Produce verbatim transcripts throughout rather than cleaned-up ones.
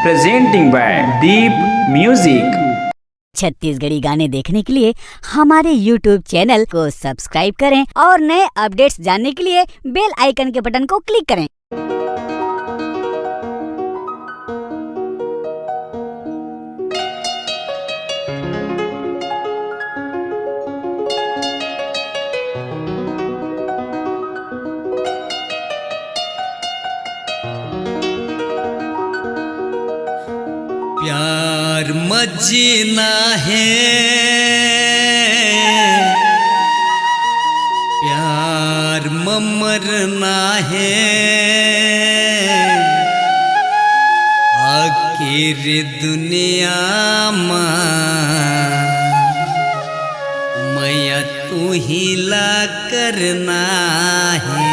Presenting by Deep Music। Chhattisgarhi गाने देखने के लिए हमारे YouTube चैनल को सब्सक्राइब करें और नए अपडेट्स जानने के लिए बेल आइकन के बटन को क्लिक करें। प्यार म जीना हे, प्यार म मरना हे, आखिर दुनिया म मया तुही ला करना हे।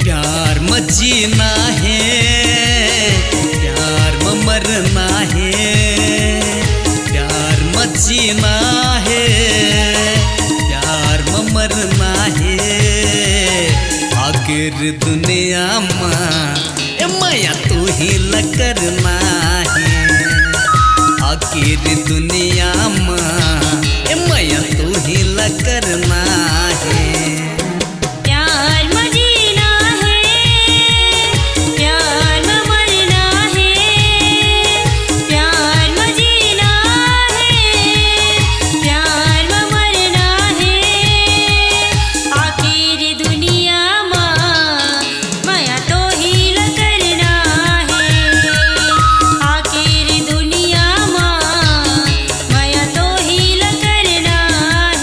प्यार म जीना हे, प्यार म मरना हे, प्यार म जीना हे, प्यार म मरना हे। आखिर दुनिया म ए मया तुही ला करना हे, आखिर दुनिया म ए मया तुही ला करना हे। प्यार म जीना हे, प्यार म मरना हे, प्यार म जीना हे, प्यार म मरना हे, आखिर दुनिया म मया तोही ला करना हे, आखिर दुनिया म मया तोही ला करना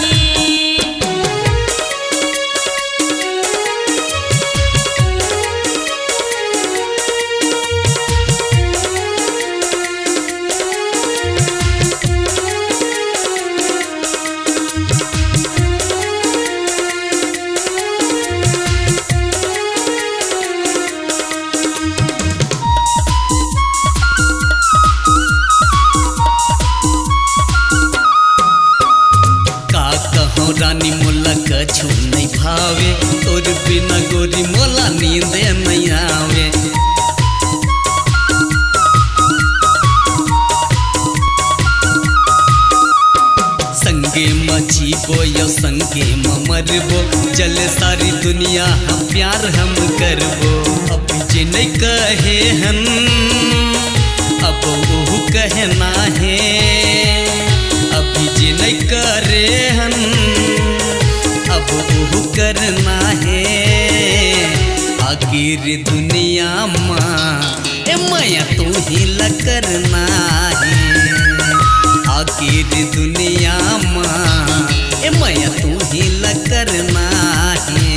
हे। का कहूँ रानी मोला कछु नइ भावे, तोर बिना गोरी मोला नींदे नइ आवे। संगे म जीबो यो संगे म मरबो, जले सारी दुनिया हम प्यार हम करबो। अब जे नइ कहे हन, अब ओहू कहना हे। अभी जे नइ करे हन, अब ओहू करना हे। आखिर दुनिया म ए मया तुही ला करना हे, आखिर दुनिया म ए मया तुही ला करना हे।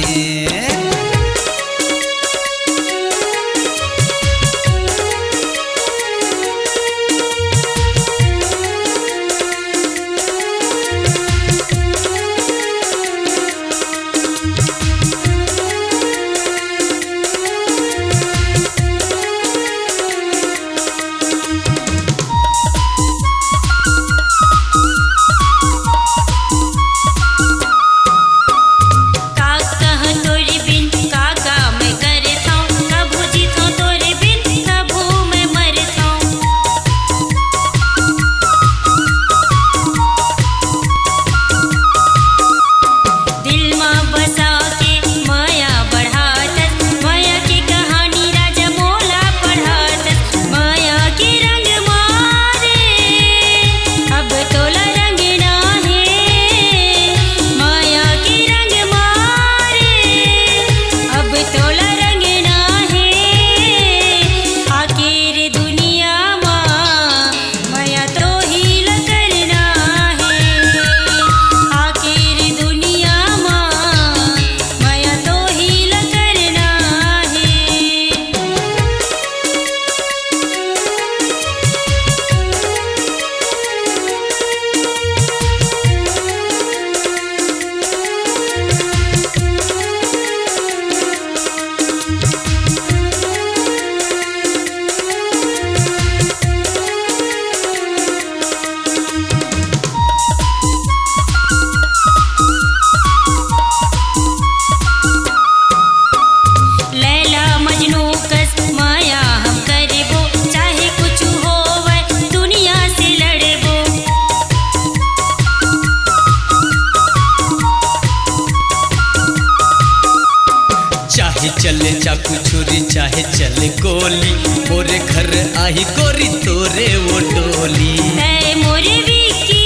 टोली मोरे घर आही गोरी तोरे वो टोली। तै मोरे विक्की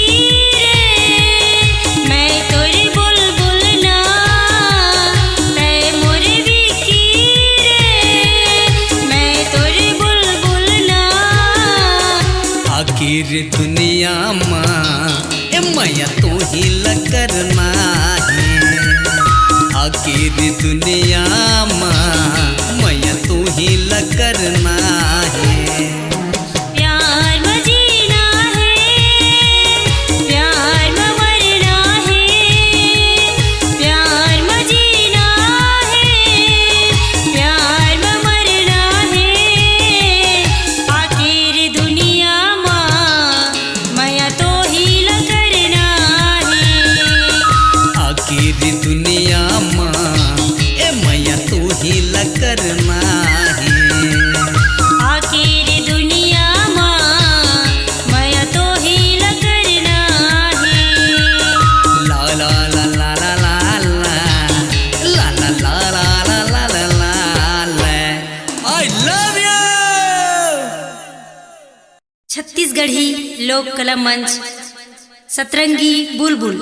रे, मैं तोरे बुलबुल ना। तै मोरे विक्की रे, मैं तोरे बुलबुल ना। आखिर दुनिया मा ए मया तू ही ल करना हे। आखिर दुनिया मा मया तू ही ल करना हे। प्यार म जीना हे, प्यार म मरना हे, प्यार म जीना हे, प्यार म मरना हे। आखिर दुनिया मा मया तो ही ल करना हे। आखिर दुनिया मा ए मया तो ही ल करना हे। आखिर दुनिया मा मया तो ही ल करना हे। ला ला ला ला ला ला ला। ला ला ला ला ला ला ला ला। I love you। छत्तीसगढ़ी लोक कला मंच सतरंगी बुलबुल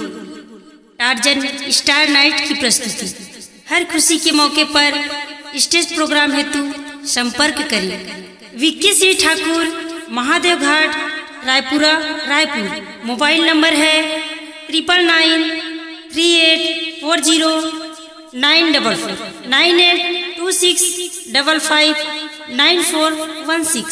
टार्जन स्टार नाइट की प्रस्तुति। हर खुशी के मौके पर स्टेज प्रोग्राम हेतु संपर्क करें। विक्की श्री ठाकुर, महादेव घाट, रायपुरा, रायपुर। मोबाइल नंबर है triple nine three eight four zero nine double four, nine eight two six double five nine four one six।